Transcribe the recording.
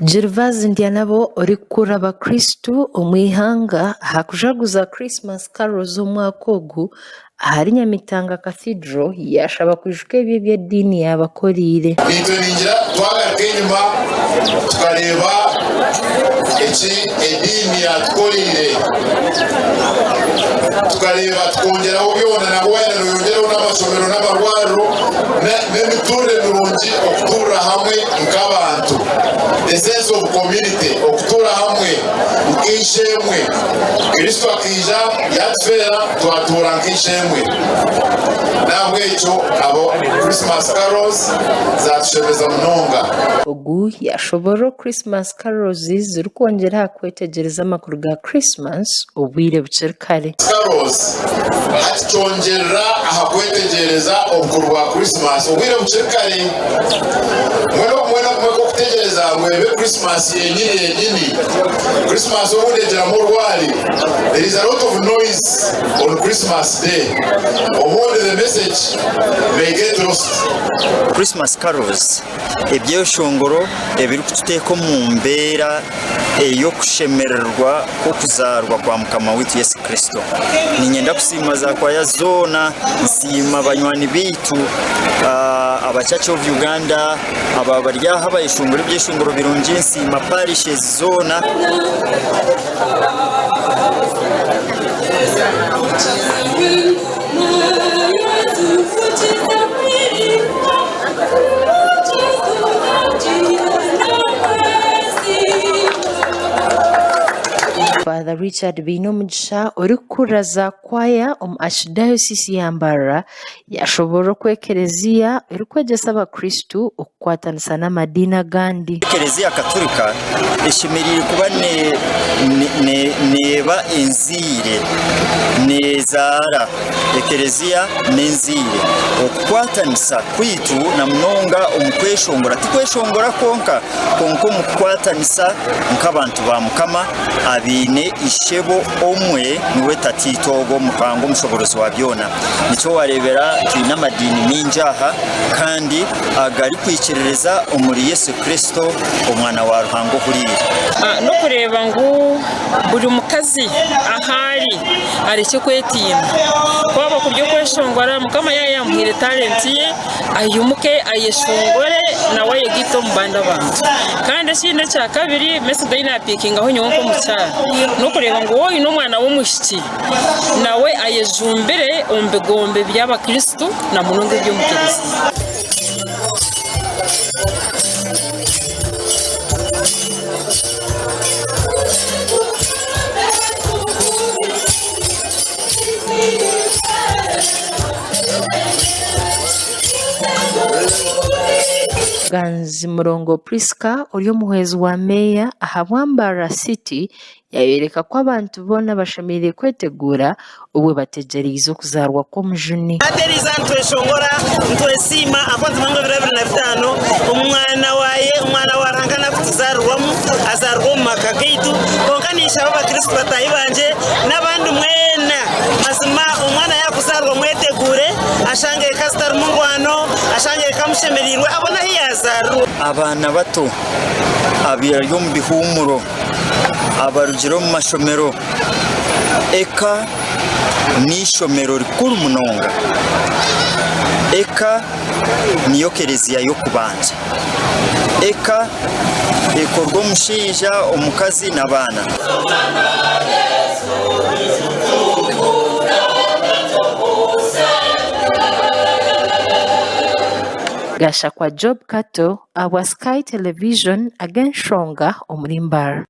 Gervase Ndyanabo orikukurira abakristu omu ihanga aha kujaguza Christmas Carols omwaka ogu ahari Nyamitanga Cathedral yaashaba kwijuka ebyo ebi ediini yaabakoreire. Naitwe ningira twagaruka enyima tukareeba eki ediini yaatukoreire, tukareeba tukongyeraho byona nabwo waayenda nooyongyeraho n'amashomero n'amarwariro n'emiturire mirungi okutuurira hamwe nk'abantu, the sense of community, okutuura hamwe nk'eishe-emwe. Kristo akaija yaatufeera twatuura nk'eishe-emwe. N'ahabw'ekyo abo Christmas carols zaatushemeza munonga. Ogu yaashoboorora oku Christmas carols zirikwongyera aha kwetegyereza amakuru ga Christmas obwire bukiri kare. Carols hati kyongyerera aha kwetegyereza obukuru bwa Christmas obwire bukiri kare. Mbwenu obumwe n'obumwe k'okutegyereza ngu ebe Christmas yenyini yenyini, Christmas obundi egiramu orwari, there is a lot of noise on Christmas day, obundi the message may get lost. Christmas carols ebyeshongoro ebirikututeeka omu mbeera ey'okushemererwa kw'okuzaarwa kwa Mukama waitu Yesu Kristo. Niinyenda kusiima zaakwaya zoona, nsiima banywani baitu aba Church of Uganda aba bari aha abayeshongora ebyeshongoro birungi, nsiima parishes zoona. Father Richard Bainomugisha orikukurira za kwaya omu Archdiocese ya Mbarara yashoboorora oku ekereziya erikwegyesa abakristo okukwatanisa n'amadiini agandi. Ekereziya Katurika eshemereire kuba neeba enzaire, neezaara. Ekereziya n'enzaire. Okukwatanisa kwaitu na munonga omu kweshongora, tikweshongora kwonka, kwonka omu kukwatanisa nk'abantu ba Mukama abaine Ishebo omwe, niwe Tataitwe ogwo Ruhanga Omushoboorozi wa byona. Nikyo waareebera twine amadiini maingi aha kandi agarikwikiririza omuri Yesu Kristo, Omwana wa Ruhanga ohuriire. N'okureeba ngu buri mukazi ahu ari arekye kwetiina. Kwaba kuri okweshongora Mukama yaaba yaamuhaire talenti ye aimuke ayeshongore nawe ayegaite omu bandi abantu. Kandi ekindi ekyakabiri message ei naapikingaho nyowe nk'omukyara n'okureeba ngu waaba oine omwana w'omwishiki nawe ayejumbire omu bigombe by'abakristo na munonga eby'omu kereziya. Ganzi Murongo Prisca ori omuhwezi wa meeya ahabwa Mbarara City Yaayoreka ku abantu boona bashemereire kweteguura obwo bategyereize okuzaarwa kw'Omujuni. Hati eriizooba nitweshongora, nitwesiima ahakuba nitumanya ngu ebiro 25 omwana waaye, omwana wa Ruhanga naakutuzaarirwamu, azaarirwe omu maka gaitu. Kwonka ninshaba Abakristo bataahi bangye n'abandi mwena, mazima omwana yaakuzaarwa mweteguure, ashange eka zitarimu ndwano, ashange eka mushemereirwe, abone ahu yaazaarirwa. Abaana bato abari omu bihuumuro. Abarugire omu mashomero. Eka n'eishomero rikuru munonga. Eka niyo kereziya y'okubanza. Eka ekorwa omushaija, omukazi n'abaana. Gashakwa Job Kato ahabwa Sky Television ag'enshonga omuri Mbarara.